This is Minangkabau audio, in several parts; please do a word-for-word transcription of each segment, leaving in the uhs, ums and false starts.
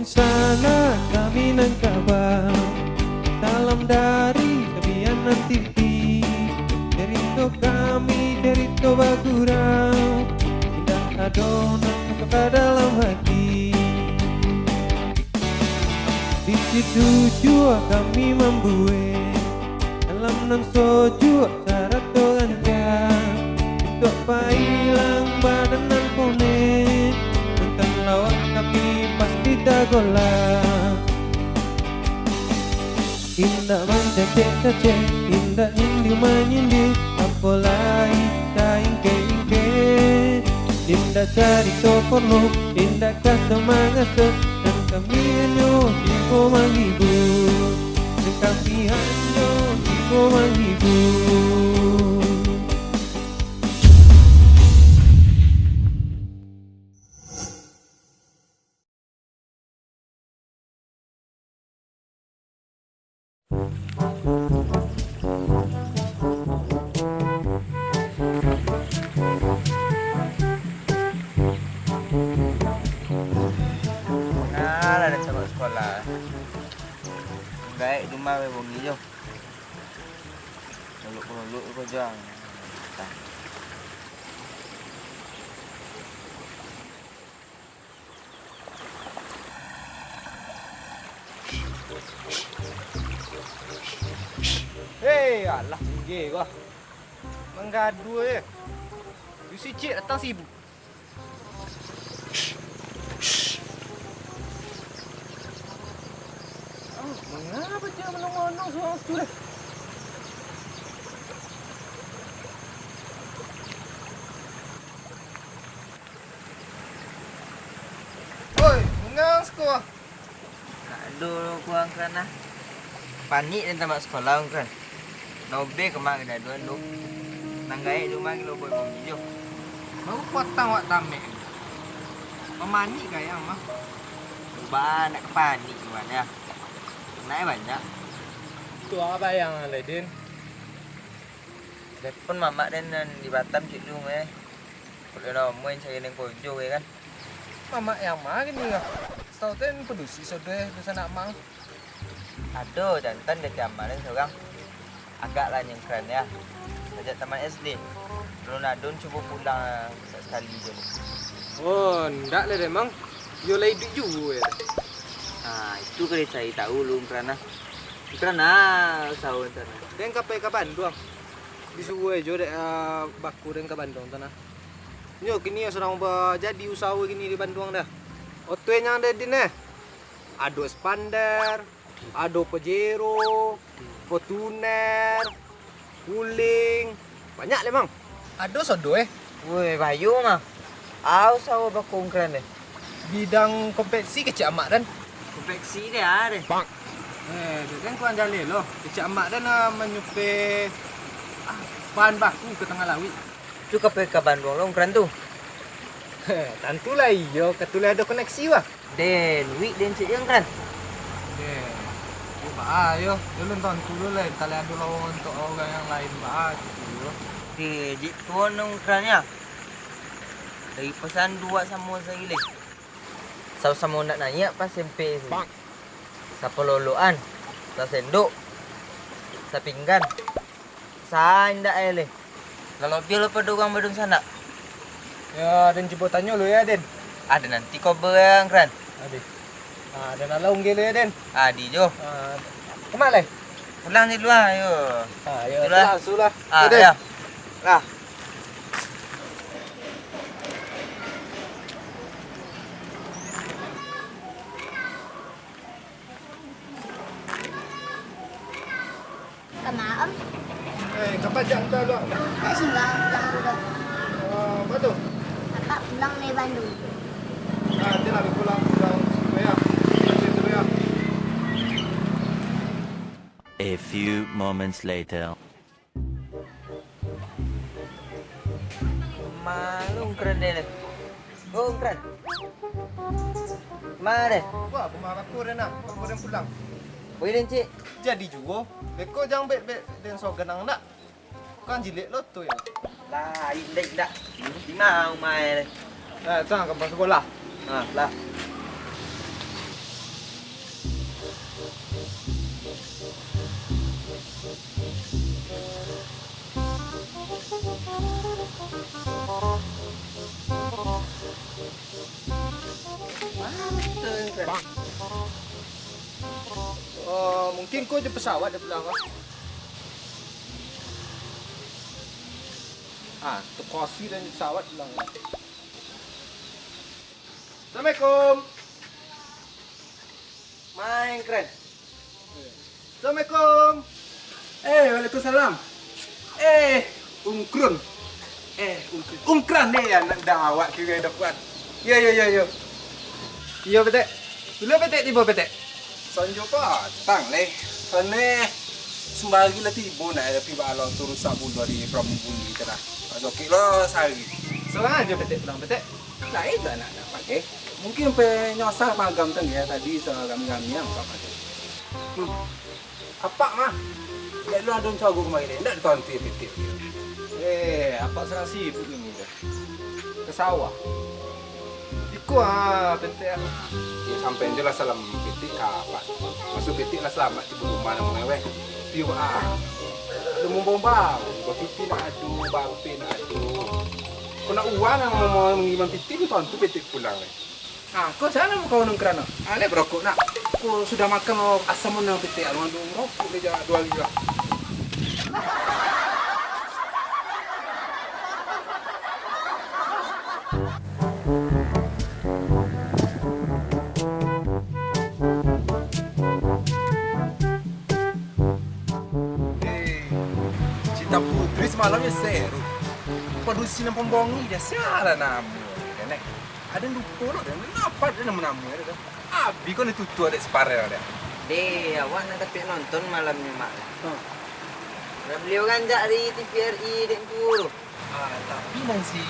Sanak kami nan kaba, salam dari Sabianan T V. Carito kami, carito bagurau, indak ado nan ka dalam hati. Di situ jua kami mambuek alam nan sojuak sarato rancak, untuak pailang badan nan ponek, nonton lawak tapi pasti tagolak. Indak mancacek-cacek, indak nyindir-manyindir, apo lai taingkek-ingkek. Indak carito porno, indak kaso-mangaso, nan kami hanyo tibo manghibur, nan kami hanyo tibo manghibur. Mangalah den tamat sakolah. Gaek di rumah bae bongi jo. Lolok-lolok ko jang. Hei, alah, tinggi ko. Manggaduah je. Bisi ciek datang sibuk. Ah, mangapa dia manong-manong surang situ deh? Oi, mangang siko. Nak ado lo kuang kan ah. Panik den tamat sakolah kuang kan. Nobe kama kadaduan tu. Nan gaek di rumah gilo boy momi jo. Baru patang wak tamek. Mamanik ka ayang mah. Ubah nak ka panik gimana? Nak banyak. Tu apa yang lain? Telepon mamak den nan di Batam cik dulu eh. Kalau nak omong cari neng kojo eh kan. Mamak yang ma kini ko? Satau tu den padusi sodo eh, dunsanak mang. Ado jantan dek amak den surang. Agak lah nyengkran ya. Sajak tamat S D. Alun ado cubo pulang sakali jo. Oh, ndak lah deh, Mang. Yo lah iduik juo ya. Nah, itu ka dicari tahu lu, Ngkran ah. Ngkran ah, usaho ntan ah. Den ka pai ka Banduang. Disuruah jo dek, ah, baku den ka Banduang tu nah. Nyo kini yo sadang bajadi usaho kini di Banduang dah. Oto e nan ado di neh. Ado Expander, ado Pajero, Fortuner, Wuling. Banyak lai, Mang. Ado sodo eh. Woi, bayo mah. Au sawo bakongkran deh. Bidang konveksi kecek amak den. Konveksi deh ah deh. Eh, dek den kurang jaleh lo. Kecek amak den ah manyupe ah, bahan baku ka tangah lauik. Tu ka pai ka Banduang lo ngkran tu. Tantulah iyo, katulih ado koneksi wah. Den, wik den cek yang kan. Den, yo baa yo, yo lun tantu lo lah, entah lah ado lowongan untuak urang yang lain baa gitu yo. Oke, jik tuan nang kan ya. Dari pesan dua samo sarilih. Samo-samo nak naiak pas SMP tu. Sapaloloan, sasendok, sapinggan. Sa indak ai leh. Lalobiah lo pado urang badunsanak. Ya, den cubo tanyo lo ya, Den. Ado nanti koba yang kran. Ade. Ah, den alah unggil lo ya, Den. Adi jo. Ah, kama lai? Pulang di luar, yo. Ah, yo. Itulah. Pulang, sudah. Ah, Den. Ya. Lah. Kama, Om? Eh, kapa jak entah tu? Nak singgah pulang dulu. Ah, apa tu? Apak pulang dari Bandung. Ah, nanti lah pulang, pulang. Bayar. Nanti tu bayar. A few moments later. Malu keren deh. Oh, keren. Ma deh? Wah, rumah aku dah nak. Aku dah pulang. Wih, den, cik. Jadi juo. Beko jang bet-bet den soganang dak? Kan jilek lo tu ya. Lah, indak, indak. Di ma umai deh? Nah, tu kan sekolah. Nah, lah. Oh, mungkin ko jo pesawat dia pulang, ah. Ah, tu kosi dan pesawat pulang. Assalamualaikum. Main keren. Assalamualaikum. Eh, waalaikumsalam. Eh, Ungkrun. Eh, Ungkrun. Ungkran deh, anak dawak kira dah kuat. Yo, yo, yo, yo. Iyo, Petek. Bilo Petek tibo, Petek? Sanjo patang, leh. Saneh. Sembari lah tibo, nak tapi balo tu rusak bundo di Pramubundi tu lah. Oke lo, sehari. Sorang ajo Petek pulang, Petek? Lain lah nak dapat, eh. Mungkin pe nyosah pagam tu ya, tadi so rami-rami yang buka pakai. Hmm. Apak mah. Dek lu ado cowok kemari deh, ndak ditonti pitik. Eh, apak sangat sibuk ini dah. Ke sawah. Iko ah, Petek ah. Ya, sampai je lah salam pitik ka apak. Maksud pitik lah selamat di rumah namun weh. Piu ah. Lu mumbau-bau, pitik nak adu, bape nak adu. Kau nak uang nak mau mengimam pitik, lu tontu pitik pulang weh. Ah, ko sinan mah kawan Ungkran, ah? Ah, leh barokok nak. Ko sudah makan, oh, asam mana pitik, ah, rokok dia ja-, dua hari lah. Eh, Cinta Putri semalam ya seru. Padusi nan pambongi dia, sia lah namo dia, neh. Ado lupo lo, dan napa ado namo-namo ado tu? Abi ko ni tutua dek si Parel dek. Deh, awak nak dapek nonton malamnyo, Mak. Hmm. Lah baliau rancak di T V R I dek tu. Ah, tapi nan si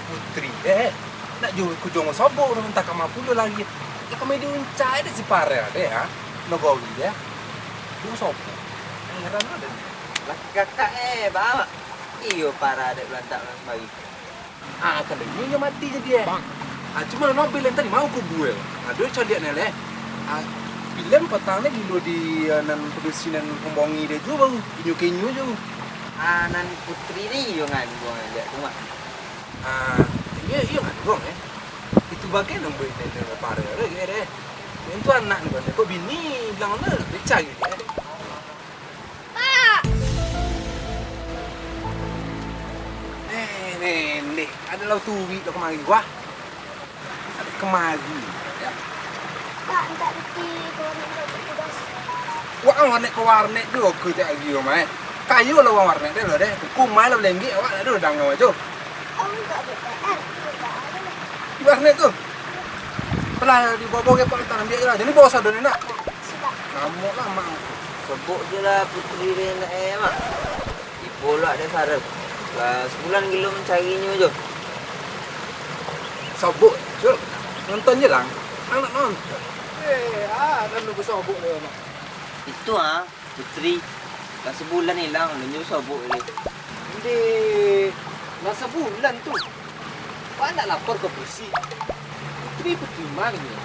Putri dek, nak jo kujongo sobok tu, antah kama pulo lagi. Lah kami diuncai dek si Parel dek, ha? Nagori dek. Kujongo sobok. Heran lo dek. Laki kakak, eh, ba awak. Iyo, parah dek, belantak malam kemari. Ah, kalau inyo, inyo mati jadi, eh. Ah, cuma Nobel yang tadi mau kubua. Ah, ado caliak nyo leh. Ah, pilem patang ni bilo di, ah, nan padusi nan pambongi dia tu baru. Inyo ka inyo je. Ah, nan Putri ni iyo ngandung aja tu, Mak. Ah, iyo, iyo ngandung, eh. Itu bagai nan buek nyo tu, parah deh, deh. Yang tu anak ni, kok bini bilang mana? Dicari dia, eh. Pak! Eh, Nende, ado lah turuik lah kamari, wah. Ado kamari, ya. Pak, mintak piti, kalau minta piti gas. Wah, warnet ka warnet juo kecek lagi, Om, eh. Kayo lah urang warnet deh, lo deh. Kumai lah balenggek, awak nak dudang awak tu. Om, tak ada P R, tak ada. Di warnet tu. Alah, di bawah-bawah kepala tanam biak je lah. Jadi bawah sadon ni nak. Namo lah, Mak. Sobok je lah Putri deh, nak, eh, Mak. Ibo lah deh, Farel. Lah, sabulan gilo mancarinyo jo. Sobok, Cul. Nonton je lah. Ang nak nonton. Eh, ah, dah nunggu sobok deh, Mak. Itu, ah. Putri, lah sabulan ilang, alun juo sobok lai. Ndeh, lah sabulan tu. Wak nak lapor ka pulisi. Putri, Putri ma nyo?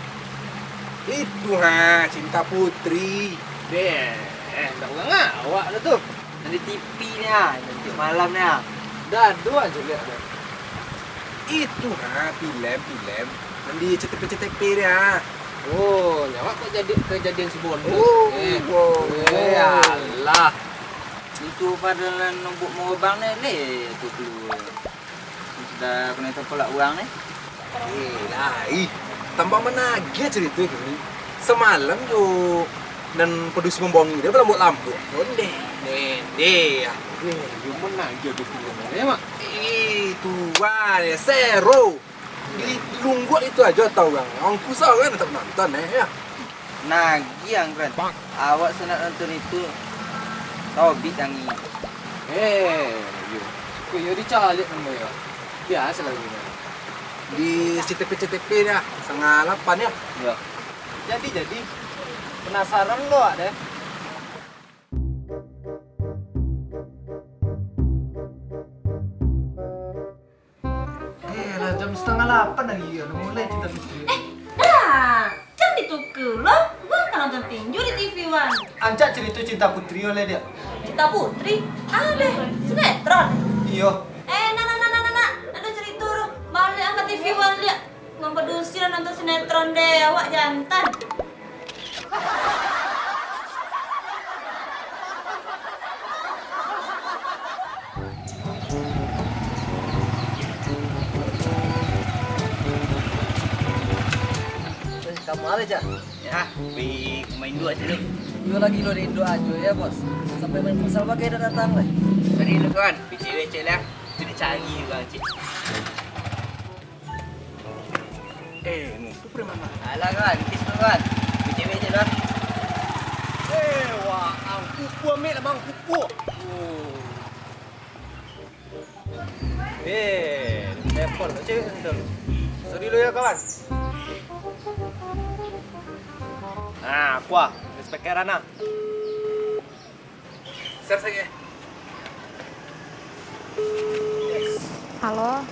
Itu ha, Cinta Putri. Deh, eh, ndak urang awak lah tu. Nan di T V ni ha, tiap malam ni ha. Dah ado ajo liek tu. Itu ha, pilem, pilem. Nan di C T P, C T P ni ha. Oh, nyo awak kok jadi kajadian sabono. Oh, eh, wow, eh, wow. Alah. Itu pado nan buek mangobang ni, leh, tu kalua. Sudah kanai tapalak urang ni. Eh, lai. Tambah managiah carito tu ni. Samalam jo nan padusi mambongi dia balambuak-lambuak. Ondeh, ondeh, ah. Eh, yo managiah tu, Mak. Eh, tuan, ya, sero. Di, di Lungguak itu ajo tau urang. Angku saurang nan tak manonton, eh, ya. Nah, Giang, Ran. Awak sanak nonton itu, tobik tangi. Eh, yo. Ko yo dicaliak namo yo. Biaso lah, yo. Di C T P, C T P dah, satangah lapan yo. Yo. Jadi, jadi. Penasaran lo, deh. Eh, lah jam satangah lapan lagi, yo, lah mulai Cinta Putri. Eh, dah. Jan dituka lo. Urang ka nonton tinju di T Rancak carito Cinta Putri oleh dia. Cinta Putri? Ah, deh, sinetron. Iyo. Eh, nak, nak, nak, nak, nak, nak. Ado carito tu. Baliak angkat T V baliak. Mampadusi lah nonton sinetron deh. Awak jantan. Eh, ka ma lai, Cak? Ya, pai rumah induak cak tu. Iyo lagi lo induak ajo ya, Bos. Sampai main futsal bagai dah datang lai. Sorry lo kawan, pai cewek cek lah. Tu dicari urang cek. Eh, ni tu preman mah. Alah kawan, tis lo kawan. Pai cewek cek lah. Eh, wah, ang kuku ambil lah bang, kuku. Oh. Eh, telepon lo cewek tu. Sorry lo ya kawan. Ah, kuah. Respect Rana. Share saja. Yes. Halo.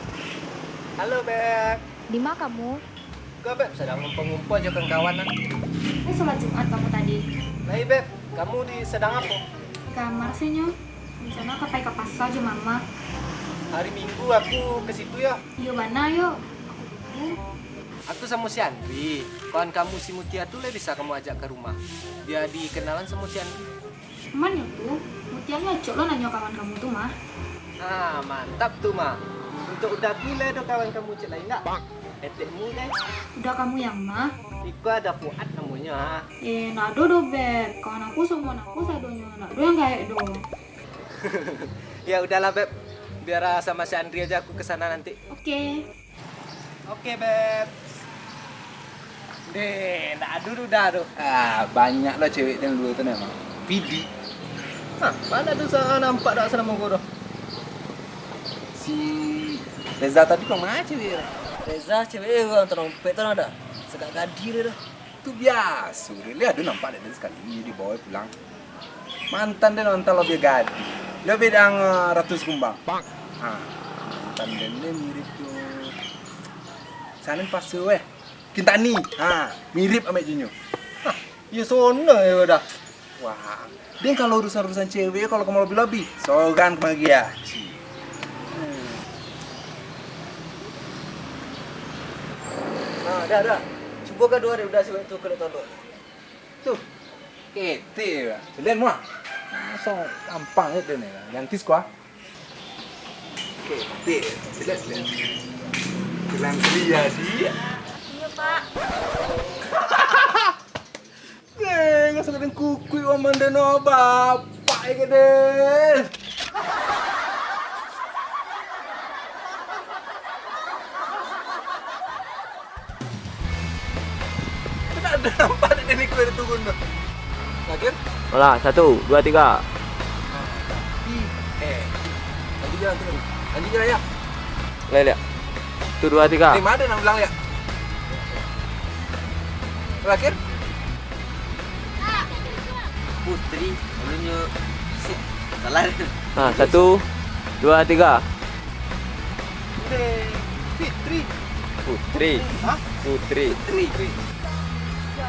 Halo, Beb. Di ma kamu? Ko, Beb, sadang ngumpul-ngumpul jo kawan-kawan, nah. Eh, salat Jumat kamu tadi? Lai, Beb. Kamu di sadang apo? Di kamar sih, nyo. Rencana ka pai ka pasa jo mama. Hari Minggu aku ka situ, yo. Iyo, bana, yo. Aku tunggu. Aku samo si Andri. Kawan kamu si Mutia tu lai bisa kamu ajak ka rumah. Bia dikenalan samo si Andri. Mano tu? Mutia ni acok lo nanyo kawan kamu tu mah. Ah, mantap tu mah. Untuak udah bule do kawan kamu cek lai ndak? Etekmu deh. Udah kamu yang mah? Iko ada Fuad namonyo, ha. Eh, ndak ado doh, Beb. Kawan aku saumuran aku sadonyo, ndak ado yang gaek doh. Ya udahlah, Beb. Biar, ah, sama si Andri aja aku ke sana nanti. Oke. Oke, Beb. Deh, ndak ado duda tu. Ah, banyak lah cewek dan dua tu memang. Pidi. Hah, mana tu sa-, nampak dak selama ko tu? Si Reza tadi kok mana cewek? Reza cewek urang tarompet tu ada. Sagak gadih dia tu. Tu biaso, Ril. Ado nampak dek den sakali, dibawa pulang. Mantan den mantah labiah gadih. Labiah dang, eh, ratus kumbang. Ha, mantan den ni mirip jo Sanin Pasu, eh. Kintani. Ha, mirip amek jo nyo. Hah, iyo sono yo dah. Wah, den kalau urusan-urusan cewek, kalau ka mau lobi-lobi, sogan kamari ah. Nah, dah, dah. Cubo ka duo ari udah siwek tu ka tolok. Tuh. Ketek lah. Celian muah. Masa gampang je den ni lah. Ganti skuah. Ketek. Celian, celian. Bilang dia, dia. Iya, Pak. Eh, nggak usah kadang kukuik, Waman Deno, bapak ya gede. Tidak ada nampak di Deni Kue turun tu. Lagi? Alah, satu, dua, tiga. Ih, eh. Lanjut jalan tu. Lanjut jalan ya. Lihat, lihat. Satu, dua, tiga. Eh, mana nak ulang ya? Terakhir? Putri, ulunyo, salah. Ha, satu, dua, tiga. Onde Fitri. Putri. Hah? Putri. Fitri.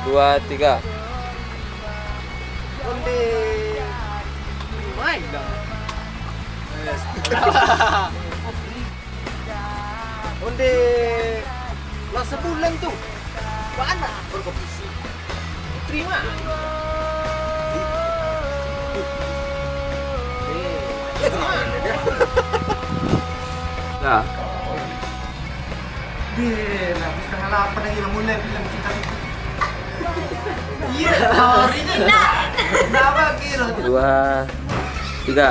Dua, tiga. Onde Maida. Onde lah sabulan tu, baanak berkompetisi. Terima. Eh, kemana dia? Dah. Deh, lah, setengah lapan lagi lah mulai film kita itu. Iya, sorry ni. Kenapa kira tu? Dua, tiga.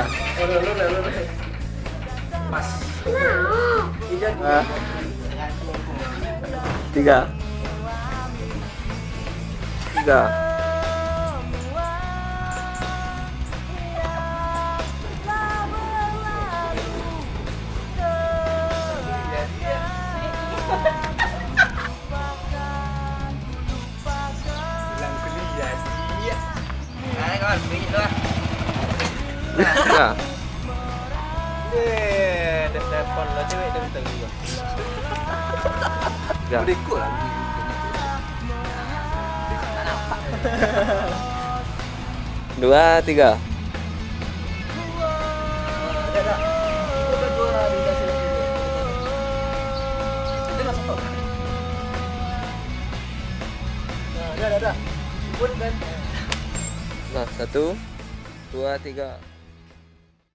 Pas. Dua, tiga. Tiga. Pulang kuliah, iya. Nah, kawan, bunyi tu lah. Nah. Eh, dah telepon lah cewek dah minta juga. Ya. Berikut lah. Tak nampak. Dua, tiga. Nah, satu, dua, tiga.